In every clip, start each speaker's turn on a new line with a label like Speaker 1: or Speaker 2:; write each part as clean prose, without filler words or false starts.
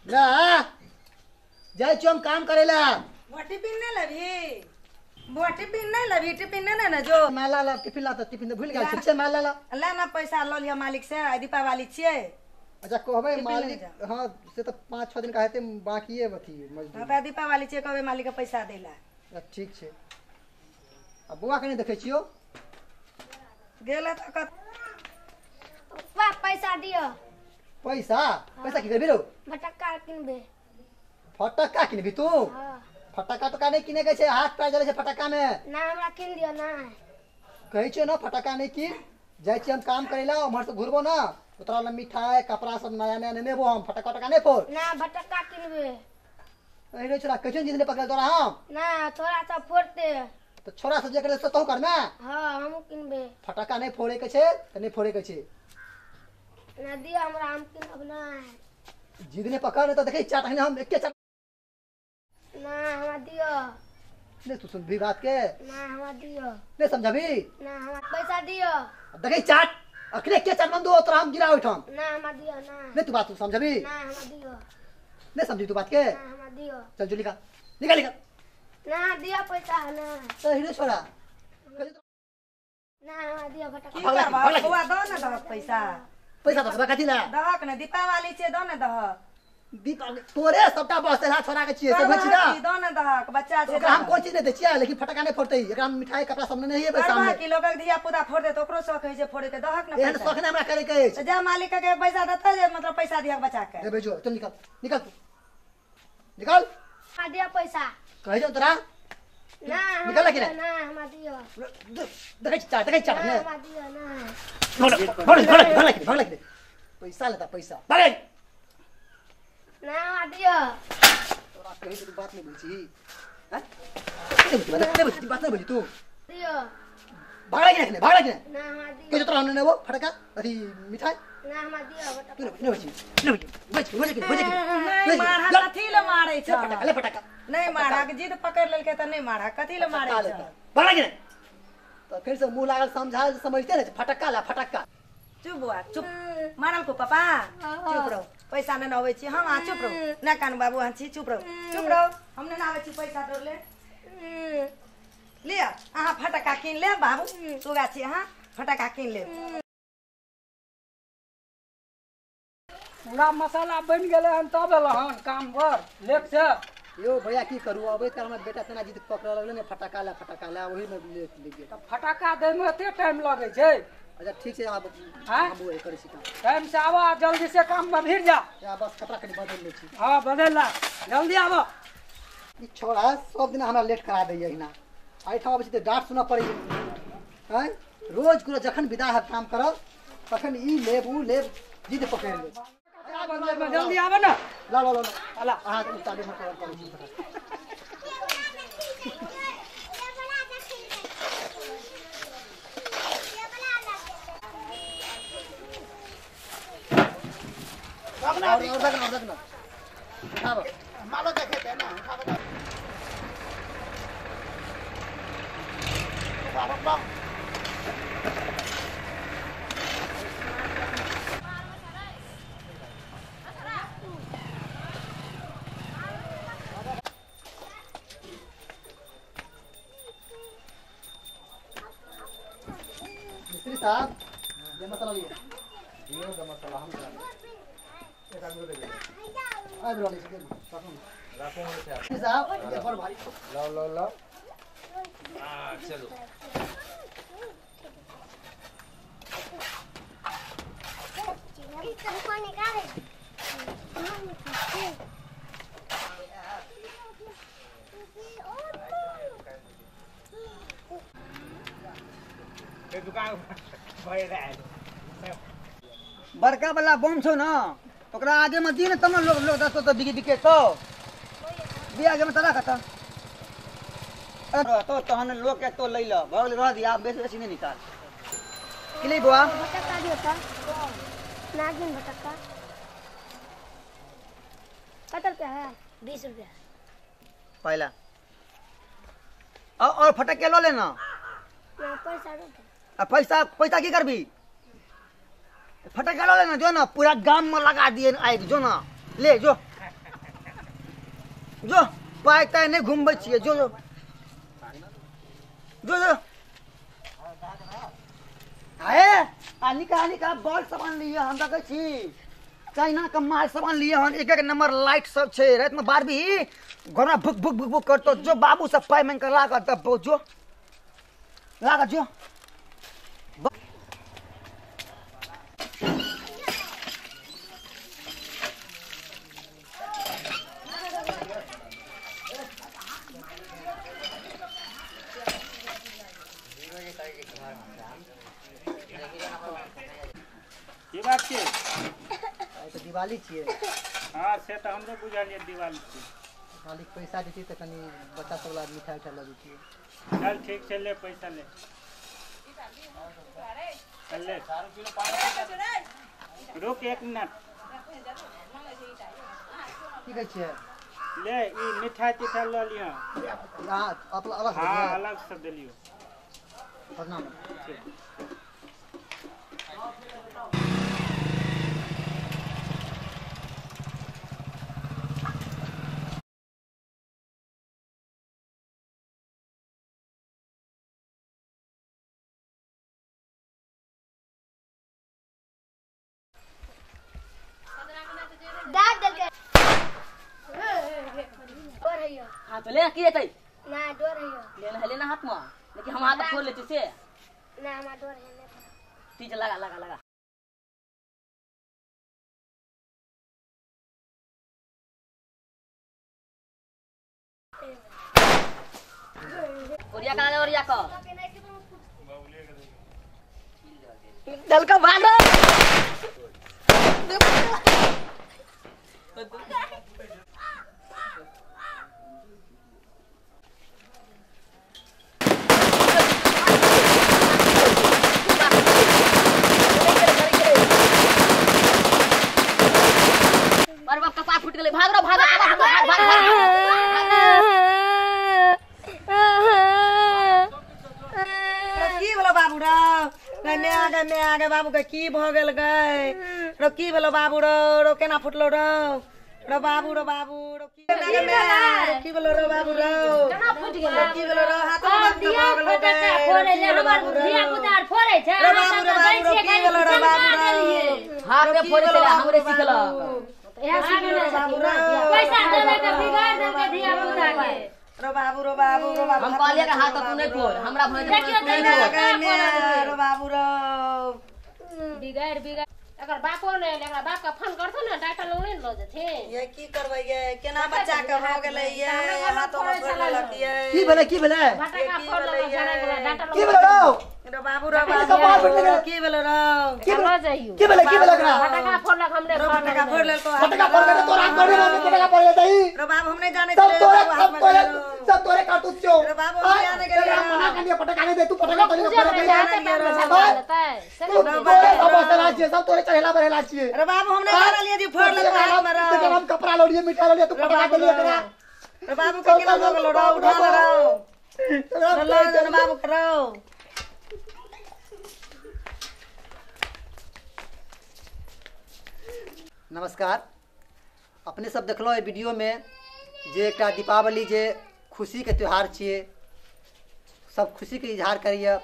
Speaker 1: ना जाइ छियौ हम काम करेला।
Speaker 2: बुआ टिफिन नहि लेबही? बुआ टिफिन नहि लेबही? टिफिन नहि ने जो।
Speaker 1: माला ला टिफिन ला, त टिफिन त भूल गेल छी। माला ला
Speaker 2: ला ना, पैसा ल लिअ मालिक से, आइ दीपावली छियै।
Speaker 1: अच्छा कहबै मालिक, हां से त 5-6 दिन का हेतै बाकीए अथी मजदूरी।
Speaker 2: हां त दीपावली छियै, कहबै मालिक के पैसा दैला।
Speaker 1: ठीक छै। आ बौआ के नहि देखै छियौ?
Speaker 2: गेल त
Speaker 3: पप्पा पैसा दिअ।
Speaker 1: पैसा? पैसा की करबी रौ?
Speaker 3: फटक्का किनबे।
Speaker 1: फटक्का किनबी तू?
Speaker 3: हां।
Speaker 1: फटक्का टक्का नहि किने के छै, हाथ पैर जलै छै फटक्का में।
Speaker 3: ना हमरा किन दिअ ना।
Speaker 1: कहै छियौ ना फटक्का नहि किन, जाइ छियै हम काम करै ला, उम्हर से घुरबो ना तोरा ला मिठाई कपड़ा सब नया नया नेने एबो हम, फटक्का टक्का नहि फोड़।
Speaker 3: ना फटक्का किनबे।
Speaker 1: अरे रे छोरा, कहै छियौ जिद नहि पकड़ल तोरा हम।
Speaker 3: ना छोरा सब फोड़ते।
Speaker 1: त छोरा सब जे करे से तोहू करमे?
Speaker 3: हां हमहू किनबे।
Speaker 1: फटक्का नहि फोड़े के छै त नहि फोड़े के छै।
Speaker 3: ना दिअ हमरा, हम किनब ना।
Speaker 1: जिद नहि पकड़, नहि त देखै चाट हम एके चाट।
Speaker 3: ना हमरा दिअ।
Speaker 1: नहीं तू सुनबी बात के?
Speaker 3: ना हमरा दिअ।
Speaker 1: नहीं समझबी?
Speaker 3: ना हमरा पैसा दिअ।
Speaker 1: देखै चाट अखने के चाट बंदो तोरा हम गिरा ओइठाम।
Speaker 3: ना हमरा दिअ ना।
Speaker 1: नहीं तू बात तू समझबी?
Speaker 3: ना हमरा दिअ।
Speaker 1: नहीं समझी तू बात के?
Speaker 3: ना हमरा दिअ।
Speaker 1: चल जो निकाल निकाल निकाल।
Speaker 3: ना दिअ पैसा ना।
Speaker 1: तो हिरो छोरा
Speaker 3: ना हमरा दिअ फटक्का।
Speaker 2: की करबह बौआ, दऽ ने दहक पैसा।
Speaker 1: पैसा दऽ कथी ला?
Speaker 2: दहक ने, दीपावली छियै, दऽ ने दहक।
Speaker 1: दीपावली तोरे सबटा बस है छोरा के छियै, समझ छी ना?
Speaker 2: दऽ ने दहक, बच्चा छै।
Speaker 1: ओकरा हम कोन चीज नहि दै छियै, लेकिन फटक्का नहि फोड़तै। एकरा हम मिठाई कपड़ा सब नहि हेबै सामने।
Speaker 2: की लोकक धिया पुता फोड़ देत, ओकरो शौक होइ छै फोड़े के, दहक ने।
Speaker 1: एहन शौक नहि हमरा करे के अछि।
Speaker 2: जा मालिक के पैसा देतै जे मतलब पैसा दिहक बच्चा के।
Speaker 1: देबै जो, चल निकल निकल तू निकल।
Speaker 3: हमरा दिअ पैसा।
Speaker 1: कहै छौ तोरा
Speaker 3: ना।
Speaker 1: निकल कि
Speaker 3: ना? हमरा दिअ।
Speaker 1: देखै छी चाट, देखै चाट ने।
Speaker 3: हमरा दिअ ना।
Speaker 1: भगल भगल भगल भगल पैसा लेता पैसा भागै
Speaker 3: ना हमरा दिअ।
Speaker 1: तोरा कहै छी तू बात नहि बुझी हैं? नहीं बुझी बात, नहीं बुझी तू।
Speaker 3: दिअ।
Speaker 1: भागला कि नहीं, भागला कि नहीं?
Speaker 3: ना हमरा दिअ।
Speaker 1: कहै तोरा ने वो फटका अथी मिठाई।
Speaker 3: ना हमरा दिअ।
Speaker 1: तू नहीं बुझी, नहीं बुझी, बुझी बुझी बुझी।
Speaker 2: नहीं मारा, कथी ले मारै छ?
Speaker 1: फटका ले फटका।
Speaker 2: नहीं मारा, जिद पकड़ लेलकै त नहीं मारा, कथी ले मारै छ?
Speaker 1: भागला कि नहीं? तो फिर से मुंह लागल समझा समझते नहीं, फटक्का ला फटक्का।
Speaker 2: चुप बुआ चुप, मारल को पापा, चुप रहो, पैसा ने अबै छी हम, अहाँ चुप रहो ना कानू बाबू, अहाँ छी, चुप रहो चुप रहो, हम ने आबै छी पैसा तोड़ ले। लिअ अहाँ फटक्का कीन लेब बाबू, सुगा छी अहाँ, फटक्का कीन लेब।
Speaker 4: पूरा मसाला बनि गेलै हन तब एलऽ हन काम पर लेट से।
Speaker 1: यो भैया की करू, अबै काल हमर बेटा तेना जिद पकड़ लगलै ने, फटक्का ला फटक्का ला, ओही में लेट लग गेल।
Speaker 4: त फटक्का दै में एते टाइम लगै छै?
Speaker 1: अच्छा ठीक छै, आब हम वही करै छी काम।
Speaker 4: टाइम से आबऽ, जल्दी से काम में भिड़ जा।
Speaker 1: या बस कपड़ा कनि बदलि लै छी।
Speaker 4: हां बदलि ला, जल्दी आबऽ।
Speaker 1: ई छोड़ा सब दिन हमरा लेट करा दैया एहिना, एहिठाम अबै छी तऽ डाँट सुनऽ पड़ैया। आँय रोज कुरो जखन विदा हैब काम करब तखन ई लेब ऊ लेब, जिद पकड़ि लेब।
Speaker 4: जल्दी आबऽ ना।
Speaker 1: ला ला ला ला, अहाँ उतारे हम करै छी। और रखना, और रखना, उठाबो
Speaker 5: मालो देखे ते ना, उठाबो बाबा।
Speaker 1: मिस्त्री साहब ये मसाला लिए,
Speaker 5: ये मसाला हम एक आदमी दे दे।
Speaker 1: आइ रहल छी,
Speaker 5: राखू राखू
Speaker 1: साहब, ये बड़ भारी।
Speaker 5: लाओ लाओ लाओ, आ चलो।
Speaker 1: बड़का वाला बम छौ ना, ओकरा आगे में दी ने तब ने लोग लोग दस तो बिके बिके तो दी आगे में तरा खता तो तहन लोग के तो लैल भगल रह दिया, बेसी बेसी नहीं निकाल के ले बुआ।
Speaker 3: फटक्का दियो त नागिन फटक्का कत रुपया है? 20 रुपया
Speaker 1: पहला। और फटक्के लो लेना
Speaker 3: ना, पैसा दे।
Speaker 1: आ पैसा पैसा की करबी? फटक्का लो लेना जो ना, पूरा गांव में लगा दिए आग, जो ना ले जो। जो पाइ ताइ नहि घुमबै छियै, जो जो जो जो। आए आ निका निका बड़ सामान लिअ, हम देखै छी चाइना के माल सामान लिअ हन, एक एक नंबर लाइट सब छै, राति में बारबी घर में भुक भुक भुक भुक करतो। जो बाबू सब पाइ मांगि के लागत दबो, जो लागत जो।
Speaker 6: की बात छै?
Speaker 1: आइ तऽ दिवाली छियै।
Speaker 6: हाँ से तऽ हमरो बुझलियै दिवाली छियै।
Speaker 1: मालिक पैसा देती तऽ कनि बच्चा सब ला मिठाई उठाई लऽ जैतियै।
Speaker 6: चल ठीक छै, ले पैसा ले, चल ले। रुक एक मिनट।
Speaker 1: की कहै छियै?
Speaker 6: ले ई मिठाई तिठाई लऽ लिअ।
Speaker 1: हाँ अलग से?
Speaker 6: हाँ अलग से देलियो।
Speaker 1: प्रणाम।
Speaker 6: ठीक।
Speaker 7: हाँ तो लेना की जेतै?
Speaker 3: ना डर है।
Speaker 7: लेना है, लेना हाथ में, लेकिन हम हाथ फोड़ लेते से।
Speaker 3: ना हमरा डर है नहीं।
Speaker 7: ठीक लगा लगा लगा। ओरिया का, ओरिया का दल का भागो। अरे बाप कपार फूट गेलै, भाग रो भाग भाग भाग भाग भाग।
Speaker 2: की भेलो बाबू रो? गै माय गै माय गै बाबू के की भऽ गेल गै? रो की भेलो बाबू रो? रो केना फुटलो रो? रो बाबू रो बाबू रो की गै माय रो की भेलो रो बाबू रो?
Speaker 3: केना फुटि गेल?
Speaker 2: की भेलो रो? हाथ में बाबू के भऽ गेलो गै।
Speaker 3: फोड़ै ले हमर धिया पुता आर फोड़ै छै।
Speaker 2: रो बाबू रो बाबू रो की भेलो रो बाबू रो?
Speaker 7: हाथ में फोड़ै छलै, हमरे सिखलक।
Speaker 3: पैसा देले के बिगाड़ देलकै धिया पुता के।
Speaker 2: रो बाबू रो बाबू रो बाबू
Speaker 7: हम कहलियै के हाथ तू नहीं फोड़, हमरा भय
Speaker 3: देखियो
Speaker 2: देखियो रो बाबू रो
Speaker 3: बिगाड़ बिगाड़। एकर बापो नै एलै, एकरा बाप के फोन करथो ने, डॉक्टर लग नै लऽ जेथिन।
Speaker 2: ये की करबै ये? केना बच्चा के भऽ गेलै ये? हाथो में फोड़ लेलक ये।
Speaker 1: की भेलै? की भेलै?
Speaker 3: फटका फोड़ लेलक, झड़क गेलै डॉक्टर लग।
Speaker 1: की भेलै रौ?
Speaker 2: रो बाबू रो बाबू की भेलै रौ?
Speaker 3: लऽ जइयो।
Speaker 1: की भेलै? की भेलै एकरा?
Speaker 3: फटका फोड़लक हमरे
Speaker 2: रो
Speaker 3: घर।
Speaker 2: फटका फोड़ लेलको।
Speaker 1: फटका फोड़ के तोरा करे में फटका फोड़ लेतै।
Speaker 2: रो बाबू हम नहीं जानै
Speaker 1: सब
Speaker 2: छलियै
Speaker 1: तोरे
Speaker 2: बाबू
Speaker 1: सब
Speaker 2: हाथ में
Speaker 1: तोरे
Speaker 2: गेलो।
Speaker 1: सब तोरे करतूत छौ।
Speaker 2: रो बाबू हम नहीं जानै गेलियै।
Speaker 1: एकरा मना कर दिया फटका नहीं दे, तू फटका तोरे
Speaker 3: पूजा
Speaker 1: फोड़
Speaker 3: में
Speaker 1: के
Speaker 3: जाते पैर में झटका लेतै से
Speaker 1: तू
Speaker 3: नहि।
Speaker 1: तोरे सब बसला छियै, सब तोरे चढ़ेला बढ़ेला छियै।
Speaker 2: रो बाबू हम नहीं जानलियै जी फोड़ लेलको हाथ में रो।
Speaker 1: एकरा हम कपड़ा लौड़िए मिठाई लौड़िए, तू
Speaker 2: रो
Speaker 1: फटका
Speaker 2: बाबू
Speaker 1: देलियै
Speaker 2: रो।
Speaker 1: एकरा।
Speaker 2: रो बाबू के केना भऽ गेलो रो? उठा ले रो।
Speaker 1: एकरा
Speaker 2: रो लऽ जो ने बाबू के रो।
Speaker 1: नमस्कार। अपने सब देखलहुँ एहि वीडियोमे जे एकटा दीपावली जे खुशीके त्यौहार छियै, सब खुशीके इजहार करैए।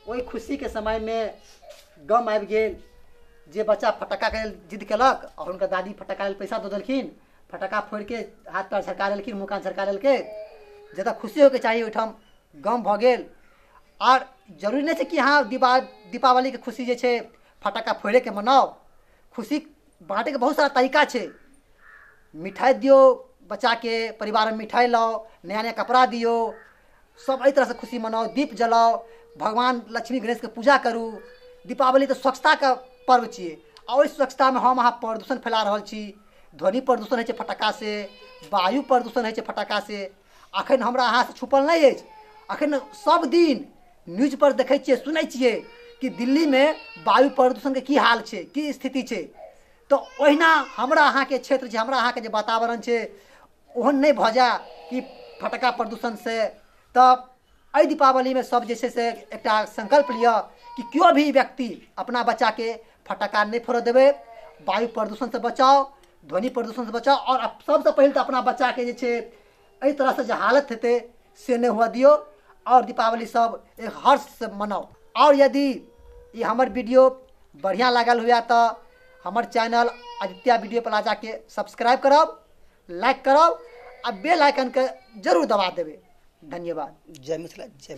Speaker 1: ओहि खुशीके समयमे गम आबि गेल जे बच्चा फटक्काके लेल जिद केलक और हुनकर दादी फटक्का लेल पैसा दऽ देलखिन, फटक्का फोड़िके हाथ पैर झरका लेलखिन, मुँह कान झरका लेलकै। जतऽ खुशी होइके चाही ओहिठाम गम भऽ गेल। आर जरूरी नहि छै कि अहाँ दीपावलीके खुशी जे छै फटक्का फोड़ेके मनाउ। खुशी बाँटैके बहुत सारा तरीका छै। मिठाई दियौ बच्चाके, परिवारमे मिठाई लाउ, नया नया कपड़ा दियौ, सब एहि तरहसँ खुशी मनाउ, दीप जलाउ, भगवान लक्ष्मी गणेशके पूजा करू। दीपावली तऽ स्वच्छताके पर्व छियै आ ओहि स्वच्छतामे हम अहाँ प्रदूषण फैला रहल छी। ध्वनि प्रदूषण होइ छै फटक्कासँ, वायु प्रदूषण होइ छै फटक्कासँ। अखन हमरा अहाँसँ छुपल नहि अछि, अखन सब दिन न्यूजपर देखै छियै, सुनै छियै कि दिल्लीमे वायु प्रदूषणके की हाल छै, की स्थिति छै। तऽ ओहिना हमरा अहाँके क्षेत्र छै, हमरा अहाँके जे वातावरण छै ओहन नहि भऽ जाय कि फटक्का प्रदूषणसँ। तऽ एहि दीपावलीमे सब जे छै से एकटा संकल्प लिअ कि केओ भी व्यक्ति अपना बच्चाके फटक्का नहि फोड़ऽ देबै, वायु प्रदूषणसँ बचाउ, ध्वनि प्रदूषणसँ बचाउ। आओर सबसँ पहिल तऽ अपना बच्चाके जे छै एहि तरहसँ जे हालत हेतै से नहि हुअ दियौ और दीपावली सब एक हर्ष से मनाउ। और यदि ई हमर वीडियो बढ़िया लागल हुए तो हमर चैनल आदित्य वीडियो प्लाजा के सब्सक्राइब करब, लाइक करब आ बेल आइकन के जरूर दबा देबै। धन्यवाद। जय मिथिला, जय।